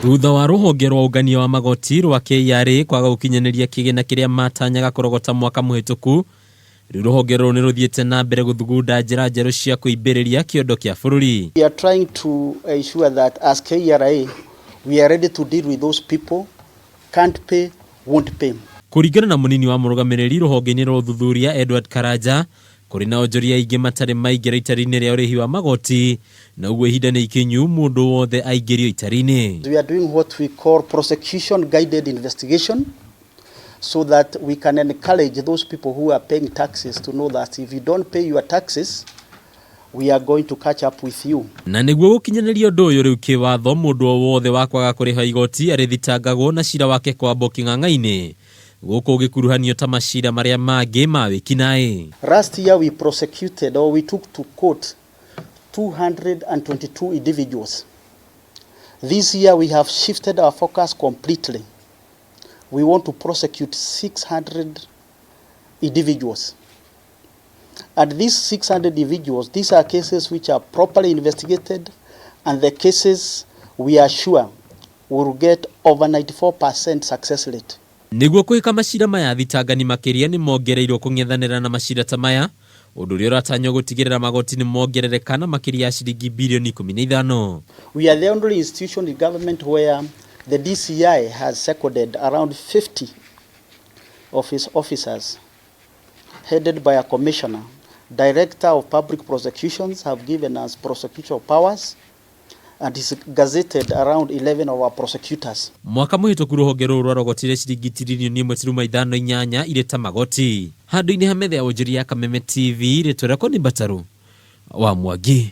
Thutha wa rũhonge rwa ũngania wa magoti rwa KRA kwaga gũkinyanĩria kĩgĩna kĩrĩa matanyaga kũrogota mwaka mũhĩtũku, rĩu rũhonge rũrũ nĩ rũthiĩte na mbere gũthugunda njĩra njerũ cia kũimbĩrĩria kĩondo kĩa bũrũri. We are trying to ensure that as KRA we are ready to deal with those people can't pay, won't pay. Kũringana na mũnini wa mũrũgamĩrĩri rũhonge-inĩ rwa ũthuthuria Edward Karanja, kũrĩ na onjoria aingĩ matarĩ maingĩra itari-inĩ rĩa ũrĩhi wa magoti, na ũguo ihinda nĩ ikinyu mũndũ wothe aingĩrio itari-inĩ. We are doing what we call prosecution guided investigation so that we can encourage those people who are paying taxes to know that if you don't pay your taxes, we are going to catch up with you. Na nĩguo gũkinyanĩria ũndũ ũyũ rĩu kĩwatho, mũndũ o wothe wa kwaga kũrĩha igoti arĩthitangagwo na cira wake kwambwo kĩng'ang'a-inĩ, gũkũ ũgĩkuruhanio ta macira marĩa mangĩ ma wĩkinaĩ. Last year we prosecuted or we took to court 222 individuals. This year we have shifted our focus completely. We want to prosecute 600 individuals. And these 600 individuals, these are cases which are properly investigated, and the cases we are sure will get over 94% success rate. Nĩguo kũhĩka macira maya, thitangani makĩria nĩ mongereirwo kũng'ethanĩra na macira ta maya, ũndũ ũrĩa ũratanywo gũtigĩrĩra magoti nĩ mongerereka na makĩria ya ciringi birioni 15. We are the only institution in government where the DCI has seconded around 50 of his officers, headed by a commissioner. Director of Public Prosecutions have given us prosecutorial powers and is gazetted around 11 of our prosecutors. Mwaka mũhĩtũku rũhonge rũrũ rwarogotire ciringi tiririoni 1.58 irĩ ta magoti. Handũ-inĩ ha metha ya wonjoria ya Kameme TV, rĩtwa rĩakwa nĩ Mbatarũ wa Mwangi.